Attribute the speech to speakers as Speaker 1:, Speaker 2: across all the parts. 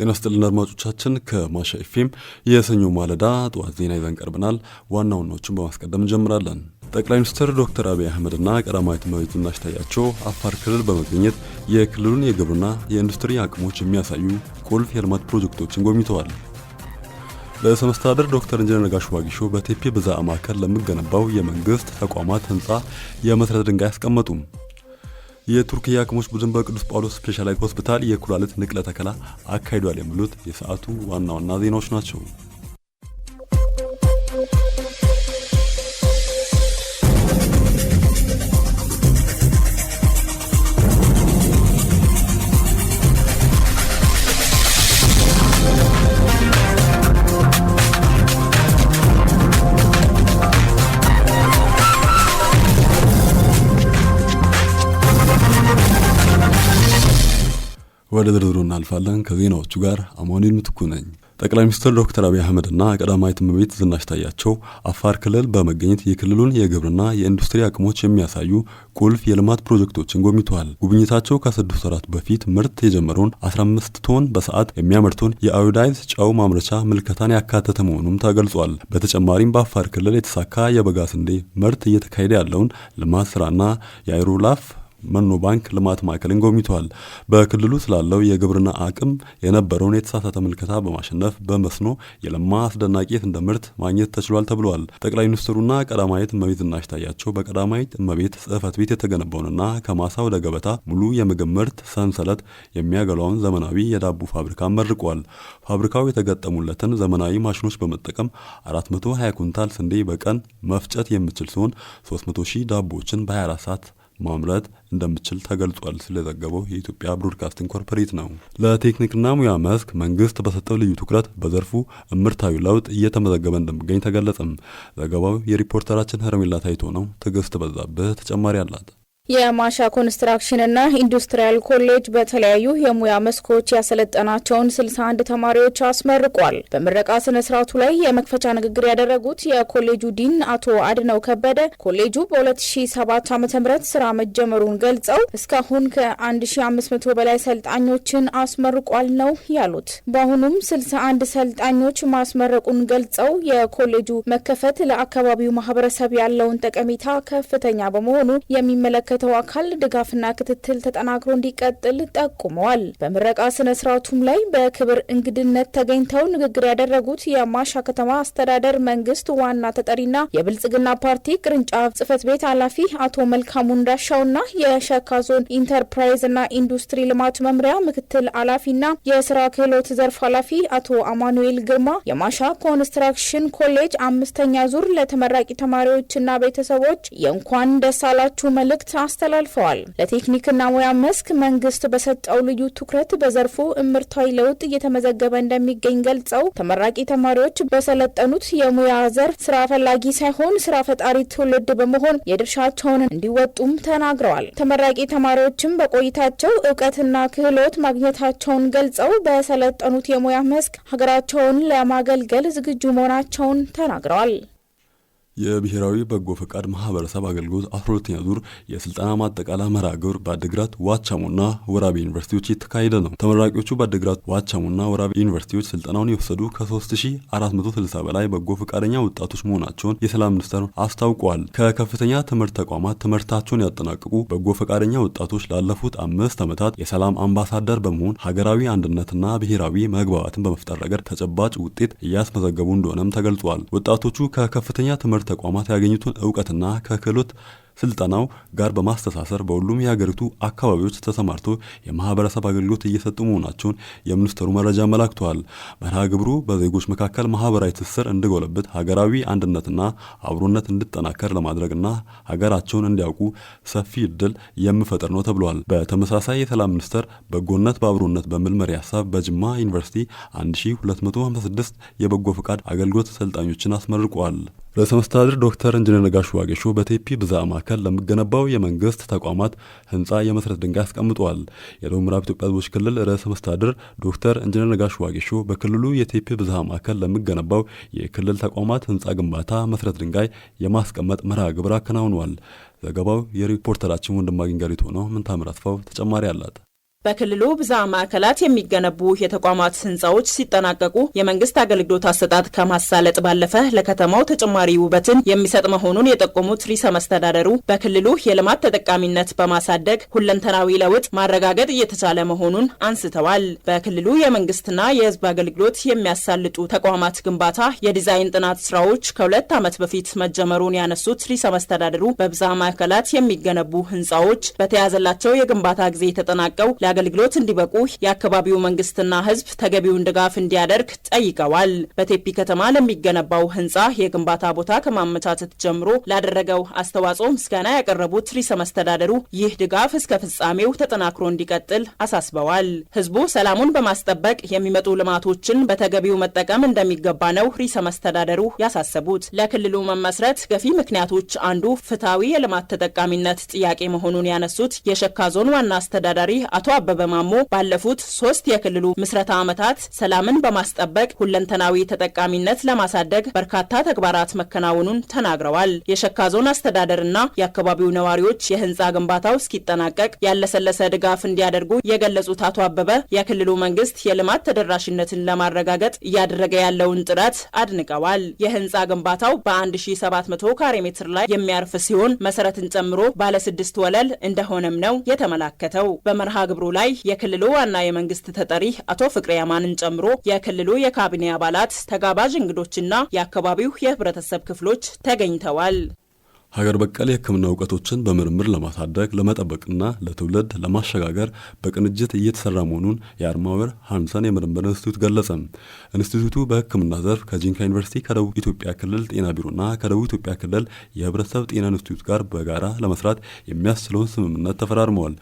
Speaker 1: ጤና ይስጥልን አድማጮቻችን፣ ከማሻ ኤፍኤም የሰኞ ማለዳ ጠዋት ዜና ይዘን ቀርበናል። ዋና ዋናዎቹን በማስቀደም እንጀምራለን። ጠቅላይ ሚኒስትር ዶክተር አብይ አህመድና ቀዳማዊት እመቤት ዝናሽ ታያቸው አፋር ክልል በመገኘት የክልሉን የግብርና የኢንዱስትሪ አቅሞች የሚያሳዩ ቁልፍ የልማት ፕሮጀክቶችን ጎብኝተዋል። ርዕሰ መስተዳድር ዶክተር ኢንጂነር ነጋሽ ዋጌሾ በቴፒ ብዝሃ ማዕከል ለሚገነባው የመንግስት ተቋማት ህንፃ የመሰረተ ድንጋይ አስቀመጡ። የቱርክ ሐኪሞች ቡድን በቅዱስ ጳውሎስ ስፔሻላይዝድ ሆስፒታል የኩላሊት ንቅለ ተከላ አካሂዷል። የሚሉት የሰዓቱ ዋና ዋና ዜናዎች ናቸው። ወደ ዝርዝሩ እናልፋለን። ከዜናዎቹ ጋር አማኑኤል ምትኩ ነኝ። ጠቅላይ ሚኒስትር ዶክተር አብይ አህመድና ቀዳማዊት እመቤት ዝናሽ ታያቸው አፋር ክልል በመገኘት የክልሉን የግብርና የኢንዱስትሪ አቅሞች የሚያሳዩ ቁልፍ የልማት ፕሮጀክቶችን ጎብኝተዋል። ጉብኝታቸው ከ6 ወራት በፊት ምርት የጀመረውን 15 ቶን በሰዓት የሚያመርተውን የአዮዳይዝ ጨው ማምረቻ ምልከታን ያካተተ መሆኑም ተገልጿል። በተጨማሪም በአፋር ክልል የተሳካ የበጋ ስንዴ ምርት እየተካሄደ ያለውን ልማት ስራና የአይሮላፍ መኖ ባንክ ልማት ማዕከልን ጎብኝተዋል። በክልሉ ስላለው የግብርና አቅም የነበረውን የተሳሳተ ምልከታ በማሸነፍ በመስኖ የለማ አስደናቂ የስንዴ ምርት ማግኘት ተችሏል ተብሏል። ጠቅላይ ሚኒስትሩና ቀዳማዊት እመቤት ዝናሽ ታያቸው በቀዳማዊት እመቤት ጽሕፈት ቤት የተገነባውንና ከማሳ ወደ ገበታ ሙሉ የምግብ ምርት ሰንሰለት የሚያገሏውን ዘመናዊ የዳቦ ፋብሪካ መርቋል። ፋብሪካው የተገጠሙለትን ዘመናዊ ማሽኖች በመጠቀም 420 ኩንታል ስንዴ በቀን መፍጨት የሚችል ሲሆን፣ 300 ሺህ ዳቦዎችን በ24 ሰዓት ማምረት እንደምችል ተገልጿል ሲል የዘገበው የኢትዮጵያ ብሮድካስቲንግ ኮርፖሬት ነው። ለቴክኒክና ሙያ መስክ መንግስት በሰጠው ልዩ ትኩረት በዘርፉ እምርታዊ ለውጥ እየተመዘገበ እንደሚገኝ ተገለጸም። ዘገባው የሪፖርተራችን ሄርሜላ ታይቶ ነው። ትዕግስት በዛብህ ተጨማሪ አላት።
Speaker 2: የማሻ ኮንስትራክሽንና ኢንዱስትሪያል ኮሌጅ በተለያዩ የሙያ መስኮች ያሰለጠናቸውን 61 ተማሪዎች አስመርቋል። በምረቃ ስነ ስርዓቱ ላይ የመክፈቻ ንግግር ያደረጉት የኮሌጁ ዲን አቶ አድነው ከበደ ኮሌጁ በ2007 ዓ.ም ስራ መጀመሩን ገልጸው እስካሁን ከ1500 በላይ ሰልጣኞችን አስመርቋል ነው ያሉት። በአሁኑም 61 ሰልጣኞች ማስመረቁን ገልጸው የኮሌጁ መከፈት ለአካባቢው ማህበረሰብ ያለውን ጠቀሜታ ከፍተኛ በመሆኑ የሚመለከተው አካል ድጋፍና ክትትል ተጠናክሮ እንዲቀጥል ጠቁመዋል። በምረቃ ስነ ስርዓቱም ላይ በክብር እንግድነት ተገኝተው ንግግር ያደረጉት የማሻ ከተማ አስተዳደር መንግስት ዋና ተጠሪና የብልጽግና ፓርቲ ቅርንጫፍ ጽህፈት ቤት ኃላፊ አቶ መልካሙ እንዳሻውና የሸካ ዞን ኢንተርፕራይዝና ኢንዱስትሪ ልማት መምሪያ ምክትል ኃላፊና የስራ ክህሎት ዘርፍ ኃላፊ አቶ አማኑኤል ግርማ የማሻ ኮንስትራክሽን ኮሌጅ አምስተኛ ዙር ለተመራቂ ተማሪዎችና ቤተሰቦች የእንኳን ደስ አላችሁ መልእክት አስተላልፈዋል። ለቴክኒክና ሙያ መስክ መንግስት በሰጠው ልዩ ትኩረት በዘርፉ እምርታዊ ለውጥ እየተመዘገበ እንደሚገኝ ገልጸው ተመራቂ ተማሪዎች በሰለጠኑት የሙያ ዘርፍ ስራ ፈላጊ ሳይሆን ስራ ፈጣሪ ትውልድ በመሆን የድርሻቸውን እንዲወጡም ተናግረዋል። ተመራቂ ተማሪዎችም በቆይታቸው እውቀትና ክህሎት ማግኘታቸውን ገልጸው በሰለጠኑት የሙያ መስክ ሀገራቸውን ለማገልገል ዝግጁ መሆናቸውን ተናግረዋል።
Speaker 1: የብሔራዊ በጎ ፈቃድ ማህበረሰብ አገልግሎት 12ኛ ዙር የስልጠና ማጠቃለያ መርሃ ግብር በአዲግራት፣ ዋቻሞና ወራቤ ዩኒቨርሲቲዎች የተካሄደ ነው። ተመራቂዎቹ በአዲግራት፣ ዋቻሞና ወራቤ ዩኒቨርሲቲዎች ስልጠናውን የወሰዱ ከ3460 በላይ በጎ ፈቃደኛ ወጣቶች መሆናቸውን የሰላም ሚኒስቴር አስታውቋል። ከከፍተኛ ትምህርት ተቋማት ትምህርታቸውን ያጠናቀቁ በጎ ፈቃደኛ ወጣቶች ላለፉት 5 ዓመታት የሰላም አምባሳደር በመሆን ሀገራዊ አንድነትና ብሔራዊ መግባባትን በመፍጠር ረገድ ተጨባጭ ውጤት እያስመዘገቡ እንደሆነም ተገልጿል። ወጣቶቹ ከከፍተኛ ትምህርት ተቋማት ያገኙትን እውቀትና ከክህሎት ስልጠናው ጋር በማስተሳሰር በሁሉም የሀገሪቱ አካባቢዎች ተሰማርተው የማህበረሰብ አገልግሎት እየሰጡ መሆናቸውን የሚኒስቴሩ መረጃ አመላክተዋል። መርሃ ግብሩ በዜጎች መካከል ማህበራዊ ትስስር እንዲጎለብት፣ ሀገራዊ አንድነትና አብሮነት እንዲጠናከር ለማድረግና ሀገራቸውን እንዲያውቁ ሰፊ እድል የሚፈጥር ነው ተብሏል። በተመሳሳይ የሰላም ሚኒስቴር በጎነት በአብሮነት በሚል መሪ ሀሳብ በጅማ ዩኒቨርሲቲ 1256 የበጎ ፈቃድ አገልግሎት ሰልጣኞችን አስመርቋል። ርዕሰ መስተዳድር ዶክተር ኢንጂነር ነጋሽ ዋጌሾ በቴፒ ብዝሃ ማዕከል ለሚገነባው የመንግስት ተቋማት ህንፃ የመሰረት ድንጋይ አስቀምጠዋል። የደቡብ ምዕራብ ኢትዮጵያ ሕዝቦች ክልል ርዕሰ መስተዳድር ዶክተር ኢንጂነር ነጋሽ ዋጌሾ በክልሉ የቴፒ ብዝሃ ማዕከል ለሚገነባው የክልል ተቋማት ህንፃ ግንባታ መሰረት ድንጋይ የማስቀመጥ መርሃ ግብር አከናውኗል። ዘገባው የሪፖርተራችን ወንድማገኝ ገሪቶ ነው። ምንታምር አስፋው ተጨማሪ አላት።
Speaker 3: በክልሉ ብዝሃ ማዕከላት የሚገነቡ የተቋማት ህንፃዎች ሲጠናቀቁ የመንግስት አገልግሎት አሰጣጥ ከማሳለጥ ባለፈ ለከተማው ተጨማሪ ውበትን የሚሰጥ መሆኑን የጠቆሙት ርዕሰ መስተዳደሩ በክልሉ የልማት ተጠቃሚነት በማሳደግ ሁለንተናዊ ለውጥ ማረጋገጥ እየተቻለ መሆኑን አንስተዋል። በክልሉ የመንግስትና የህዝብ አገልግሎት የሚያሳልጡ ተቋማት ግንባታ የዲዛይን ጥናት ስራዎች ከ2 ዓመት በፊት መጀመሩን ያነሱት ርዕሰ መስተዳደሩ በብዝሃ ማዕከላት የሚገነቡ ህንፃዎች በተያዘላቸው የግንባታ ጊዜ ተጠናቀው አገልግሎት እንዲበቁ የአካባቢው መንግስትና ህዝብ ተገቢውን ድጋፍ እንዲያደርግ ጠይቀዋል። በቴፒ ከተማ ለሚገነባው ህንፃ የግንባታ ቦታ ከማመቻቸት ጀምሮ ላደረገው አስተዋጽኦ ምስጋና ያቀረቡት ርዕሰ መስተዳደሩ ይህ ድጋፍ እስከ ፍጻሜው ተጠናክሮ እንዲቀጥል አሳስበዋል። ህዝቡ ሰላሙን በማስጠበቅ የሚመጡ ልማቶችን በተገቢው መጠቀም እንደሚገባ ነው ርዕሰ መስተዳደሩ ያሳሰቡት። ለክልሉ መመስረት ገፊ ምክንያቶች አንዱ ፍትሐዊ የልማት ተጠቃሚነት ጥያቄ መሆኑን ያነሱት የሸካ ዞን ዋና አስተዳዳሪ አቶ አበበ ማሞ ባለፉት 3 የክልሉ ምስረታ ዓመታት ሰላምን በማስጠበቅ ሁለንተናዊ ተጠቃሚነት ለማሳደግ በርካታ ተግባራት መከናወኑን ተናግረዋል። የሸካ ዞን አስተዳደርና የአካባቢው ነዋሪዎች የህንፃ ግንባታው እስኪጠናቀቅ ያለሰለሰ ድጋፍ እንዲያደርጉ የገለጹት አቶ አበበ የክልሉ መንግስት የልማት ተደራሽነትን ለማረጋገጥ እያደረገ ያለውን ጥረት አድንቀዋል። የህንፃ ግንባታው በ1700 ካሬ ሜትር ላይ የሚያርፍ ሲሆን መሰረትን ጨምሮ ባለ 6 ወለል እንደሆነም ነው የተመላከተው። በመርሃ ግብሩ ላይ የክልሉ ዋና የመንግስት ተጠሪ አቶ ፍቅሬ ያማንን ጨምሮ የክልሉ የካቢኔ አባላት፣ ተጋባዥ እንግዶችና የአካባቢው የህብረተሰብ ክፍሎች ተገኝተዋል።
Speaker 1: ሀገር በቀል የህክምና እውቀቶችን በምርምር ለማሳደግ፣ ለመጠበቅና ለትውልድ ለማሸጋገር በቅንጅት እየተሰራ መሆኑን የአርማወር ሃንሰን የምርምር ኢንስቲትዩት ገለጸ። ኢንስቲትዩቱ በህክምና ዘርፍ ከጂንካ ዩኒቨርሲቲ፣ ከደቡብ ኢትዮጵያ ክልል ጤና ቢሮና ከደቡብ ኢትዮጵያ ክልል የህብረተሰብ ጤና ኢንስቲትዩት ጋር በጋራ ለመስራት የሚያስችለውን ስምምነት ተፈራርመዋል።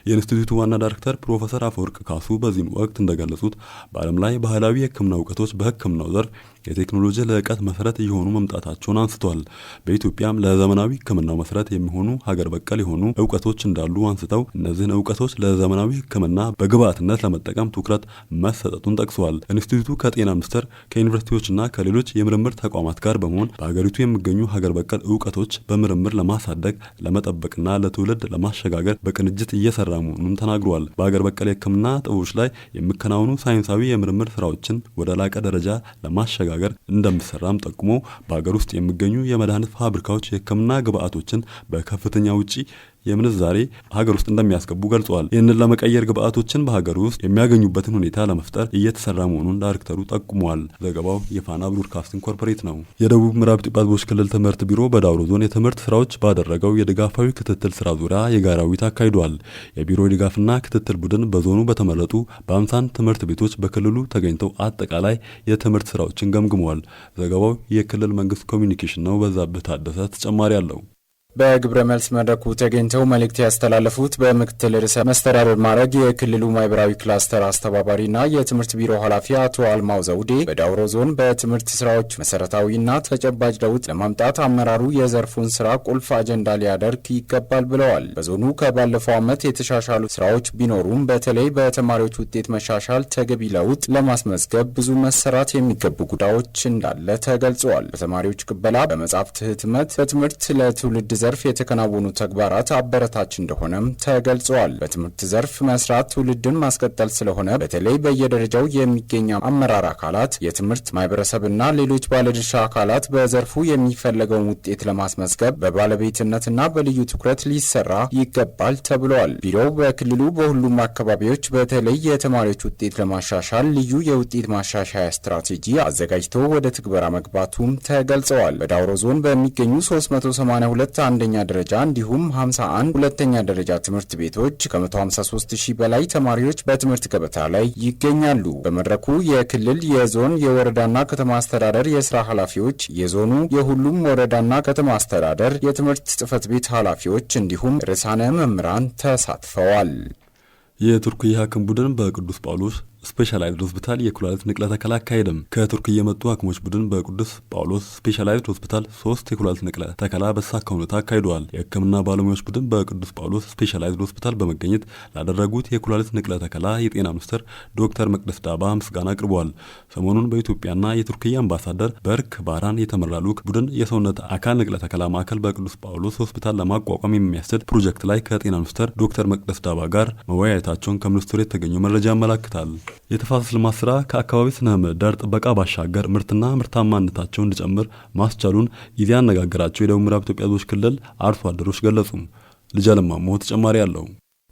Speaker 1: የኢንስቲትዩቱ ዋና ዳይሬክተር ፕሮፌሰር አፈወርቅ ካሱ በዚህም ወቅት እንደገለጹት በዓለም ላይ ባህላዊ የህክምና እውቀቶች በህክምናው ዘርፍ የቴክኖሎጂ ልህቀት መሰረት እየሆኑ መምጣታቸውን አንስተዋል። በኢትዮጵያም ለዘመናዊ ህክምናው መሰረት የሚሆኑ ሀገር በቀል የሆኑ እውቀቶች እንዳሉ አንስተው እነዚህን እውቀቶች ለዘመናዊ ህክምና በግብዓትነት ለመጠቀም ትኩረት መሰጠቱን ጠቅሰዋል። ኢንስቲትዩቱ ከጤና ሚኒስቴር፣ ከዩኒቨርሲቲዎችና ከሌሎች የምርምር ተቋማት ጋር በመሆን በሀገሪቱ የሚገኙ ሀገር በቀል እውቀቶች በምርምር ለማሳደግ፣ ለመጠበቅና ለትውልድ ለማሸጋገር በቅንጅት እየሰራ መሆኑን ተናግረዋል። በሀገር በቀል የህክምና ጥበቦች ላይ የሚከናወኑ ሳይንሳዊ የምርምር ስራዎችን ወደ ላቀ ደረጃ ለማሸጋገር እንደሚሰራም ጠቁሞ በሀገር ውስጥ የሚገኙ የመድኃኒት ፋብሪካዎች የህክምና ግብዓቶችን በከፍተኛ ውጪ የምንዛሬ ሀገር ውስጥ እንደሚያስገቡ ገልጸዋል። ይህንን ለመቀየር ግብዓቶችን በሀገር ውስጥ የሚያገኙበትን ሁኔታ ለመፍጠር እየተሰራ መሆኑን ዳይሬክተሩ ጠቁመዋል። ዘገባው የፋና ብሮድካስቲንግ ኮርፖሬት ነው። የደቡብ ምዕራብ ኢትዮጵያ ሕዝቦች ክልል ትምህርት ቢሮ በዳውሮ ዞን የትምህርት ስራዎች ባደረገው የድጋፋዊ ክትትል ስራ ዙሪያ የጋራ ውይይት አካሂዷል። የቢሮ ድጋፍና ክትትል ቡድን በዞኑ በተመረጡ በ51 ትምህርት ቤቶች በክልሉ ተገኝተው አጠቃላይ የትምህርት ስራዎችን ገምግመዋል። ዘገባው የክልል መንግስት ኮሚኒኬሽን ነው። በዛብህ ታደሰ ተጨማሪ አለው።
Speaker 4: በግብረ መልስ መድረኩ ተገኝተው መልእክት ያስተላለፉት በምክትል ርዕሰ መስተዳድር ማዕረግ የክልሉ ማህበራዊ ክላስተር አስተባባሪና የትምህርት ቢሮ ኃላፊ አቶ አልማው ዘውዴ በዳውሮ ዞን በትምህርት ስራዎች መሰረታዊና ተጨባጭ ለውጥ ለማምጣት አመራሩ የዘርፉን ስራ ቁልፍ አጀንዳ ሊያደርግ ይገባል ብለዋል። በዞኑ ከባለፈው ዓመት የተሻሻሉ ስራዎች ቢኖሩም በተለይ በተማሪዎች ውጤት መሻሻል ተገቢ ለውጥ ለማስመዝገብ ብዙ መሰራት የሚገቡ ጉዳዮች እንዳለ ተገልጸዋል። በተማሪዎች ቅበላ፣ በመጻሕፍት ህትመት፣ በትምህርት ለትውልድ ዘርፍ የተከናወኑ ተግባራት አበረታች እንደሆነም ተገልጸዋል። በትምህርት ዘርፍ መስራት ትውልድን ማስቀጠል ስለሆነ በተለይ በየደረጃው የሚገኝ አመራር አካላት፣ የትምህርት ማህበረሰብና ሌሎች ባለድርሻ አካላት በዘርፉ የሚፈለገውን ውጤት ለማስመዝገብ በባለቤትነትና በልዩ ትኩረት ሊሰራ ይገባል ተብለዋል። ቢሮው በክልሉ በሁሉም አካባቢዎች በተለይ የተማሪዎች ውጤት ለማሻሻል ልዩ የውጤት ማሻሻያ ስትራቴጂ አዘጋጅቶ ወደ ትግበራ መግባቱም ተገልጸዋል። በዳውሮ ዞን በሚገኙ 382 አንደኛ ደረጃ እንዲሁም 51 ሁለተኛ ደረጃ ትምህርት ቤቶች ከ153 ሺህ በላይ ተማሪዎች በትምህርት ገበታ ላይ ይገኛሉ። በመድረኩ የክልል፣ የዞን፣ የወረዳና ከተማ አስተዳደር የስራ ኃላፊዎች፣ የዞኑ የሁሉም ወረዳና ከተማ አስተዳደር የትምህርት ጽሕፈት ቤት ኃላፊዎች እንዲሁም ርዕሳነ መምህራን ተሳትፈዋል።
Speaker 1: የቱርክ የሐኪም ቡድን በቅዱስ ጳውሎስ ስፔሻላይዝድ ሆስፒታል የኩላሊት ንቅለ ተከላ አካሄደም። ከቱርክ የመጡ ሐኪሞች ቡድን በቅዱስ ጳውሎስ ስፔሻላይዝድ ሆስፒታል 3 የኩላሊት ንቅለ ተከላ በተሳካ ሁኔታ አካሂደዋል። የሕክምና ባለሙያዎች ቡድን በቅዱስ ጳውሎስ ስፔሻላይዝድ ሆስፒታል በመገኘት ላደረጉት የኩላሊት ንቅለ ተከላ የጤና ሚኒስትር ዶክተር መቅደስ ዳባ ምስጋና አቅርበዋል። ሰሞኑን በኢትዮጵያና የቱርክያ አምባሳደር በርክ ባራን የተመራ ልዑክ ቡድን የሰውነት አካል ንቅለ ተከላ ማዕከል በቅዱስ ጳውሎስ ሆስፒታል ለማቋቋም የሚያስችል ፕሮጀክት ላይ ከጤና ሚኒስትር ዶክተር መቅደስ ዳባ ጋር መወያየታቸውን ከሚኒስትሩ የተገኘው መረጃ ያመላክታል። የተፋሰስ ልማት ስራ ከአካባቢ ስነ ምህዳር ጥበቃ ባሻገር ምርትና ምርታማነታቸው እንዲጨምር ማስቻሉን ኢዜአ ያነጋገራቸው የደቡብ ምዕራብ ኢትዮጵያ ሕዝቦች ክልል አርሶ አደሮች ገለጹ። ልጅ አለማሞ ተጨማሪ አለው።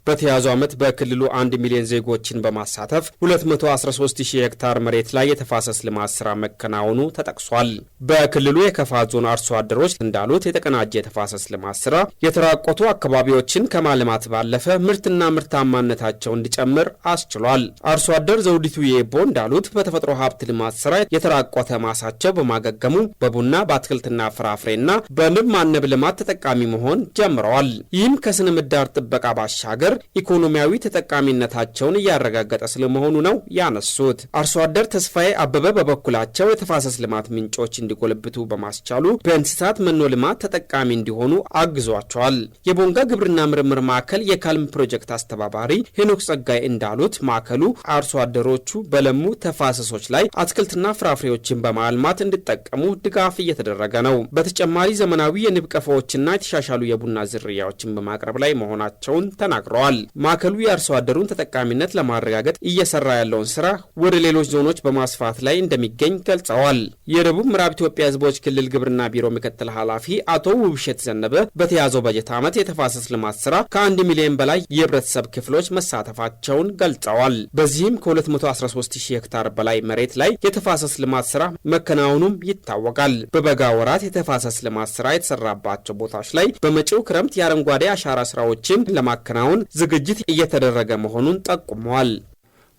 Speaker 5: በተያዘው ዓመት በክልሉ 1 ሚሊዮን ዜጎችን በማሳተፍ 213,000 ሄክታር መሬት ላይ የተፋሰስ ልማት ስራ መከናወኑ ተጠቅሷል። በክልሉ የከፋ ዞን አርሶ አደሮች እንዳሉት የተቀናጀ የተፋሰስ ልማት ስራ የተራቆቱ አካባቢዎችን ከማልማት ባለፈ ምርትና ምርታማነታቸው እንዲጨምር አስችሏል። አርሶ አደር ዘውዲቱ የቦ እንዳሉት በተፈጥሮ ሀብት ልማት ስራ የተራቆተ ማሳቸው በማገገሙ በቡና፣ በአትክልትና ፍራፍሬና በንብ ማነብ ልማት ተጠቃሚ መሆን ጀምረዋል። ይህም ከስነ ምህዳር ጥበቃ ባሻገር ኢኮኖሚያዊ ተጠቃሚነታቸውን እያረጋገጠ ስለመሆኑ ነው ያነሱት። አርሶ አደር ተስፋዬ አበበ በበኩላቸው የተፋሰስ ልማት ምንጮች እንዲጎለብቱ በማስቻሉ በእንስሳት መኖ ልማት ተጠቃሚ እንዲሆኑ አግዟቸዋል። የቦንጋ ግብርና ምርምር ማዕከል የካልም ፕሮጀክት አስተባባሪ ሄኖክ ጸጋይ እንዳሉት ማዕከሉ አርሶ አደሮቹ በለሙ ተፋሰሶች ላይ አትክልትና ፍራፍሬዎችን በማልማት እንዲጠቀሙ ድጋፍ እየተደረገ ነው። በተጨማሪ ዘመናዊ የንብ ቀፎዎችና የተሻሻሉ የቡና ዝርያዎችን በማቅረብ ላይ መሆናቸውን ተናግረዋል። ማዕከሉ የአርሶ አደሩን ተጠቃሚነት ለማረጋገጥ እየሰራ ያለውን ስራ ወደ ሌሎች ዞኖች በማስፋት ላይ እንደሚገኝ ገልጸዋል። የደቡብ ምዕራብ ኢትዮጵያ ሕዝቦች ክልል ግብርና ቢሮ ምክትል ኃላፊ አቶ ውብሸት ዘነበ በተያዘው በጀት ዓመት የተፋሰስ ልማት ስራ ከ1 ሚሊዮን በላይ የህብረተሰብ ክፍሎች መሳተፋቸውን ገልጸዋል። በዚህም ከ213,000 ሄክታር በላይ መሬት ላይ የተፋሰስ ልማት ስራ መከናወኑም ይታወቃል። በበጋ ወራት የተፋሰስ ልማት ስራ የተሰራባቸው ቦታዎች ላይ በመጪው ክረምት የአረንጓዴ አሻራ ስራዎችን ለማከናወን ዝግጅት እየተደረገ መሆኑን ጠቁመዋል።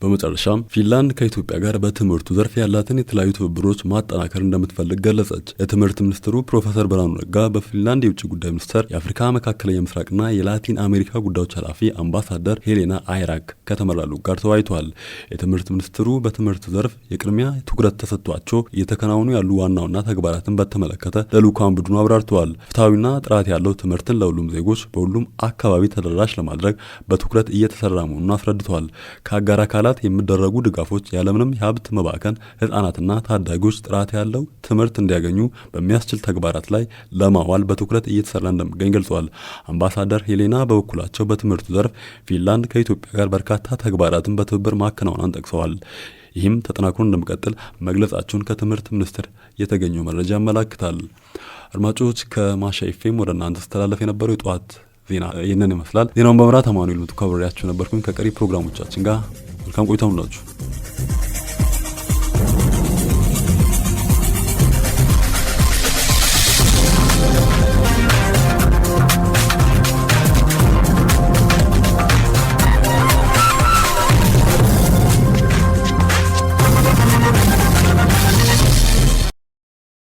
Speaker 1: በመጨረሻም ፊንላንድ ከኢትዮጵያ ጋር በትምህርቱ ዘርፍ ያላትን የተለያዩ ትብብሮች ማጠናከር እንደምትፈልግ ገለጸች። የትምህርት ሚኒስትሩ ፕሮፌሰር ብርሃኑ ነጋ በፊንላንድ የውጭ ጉዳይ ሚኒስተር የአፍሪካ መካከለኛ ምስራቅና የላቲን አሜሪካ ጉዳዮች ኃላፊ አምባሳደር ሄሌና አይራክ ከተመራ ልዑክ ጋር ተወያይተዋል። የትምህርት ሚኒስትሩ በትምህርቱ ዘርፍ የቅድሚያ ትኩረት ተሰጥቷቸው እየተከናወኑ ያሉ ዋና ዋና ተግባራትን በተመለከተ ለልዑካን ቡድኑ አብራርተዋል። ፍትሐዊና ጥራት ያለው ትምህርትን ለሁሉም ዜጎች በሁሉም አካባቢ ተደራሽ ለማድረግ በትኩረት እየተሰራ መሆኑን አስረድተዋል። ከአጋር አካላት የሚደረጉ ድጋፎች ያለምንም የሀብት መባከን ህጻናትና ታዳጊዎች ጥራት ያለው ትምህርት እንዲያገኙ በሚያስችል ተግባራት ላይ ለማዋል በትኩረት እየተሰራ እንደሚገኝ ገልጸዋል። አምባሳደር ሄሌና በበኩላቸው በትምህርቱ ዘርፍ ፊንላንድ ከኢትዮጵያ ጋር በርካታ ተግባራትን በትብብር ማከናወኗን ጠቅሰዋል። ይህም ተጠናክሮ እንደሚቀጥል መግለጻቸውን ከትምህርት ሚኒስቴር የተገኘው መረጃ ያመላክታል። አድማጮች፣ ከማሻ ኤፍኤም ወደ እናንተ ስተላለፍ የነበረው የጠዋት ዜና ይህንን ይመስላል። ዜናውን በመምራት አማኑኤል ምትኩ አብሬያችሁ ነበርኩኝ። ከቀሪ ፕሮግራሞቻችን ጋር መልካም ቆይታ ሁኑላችሁ።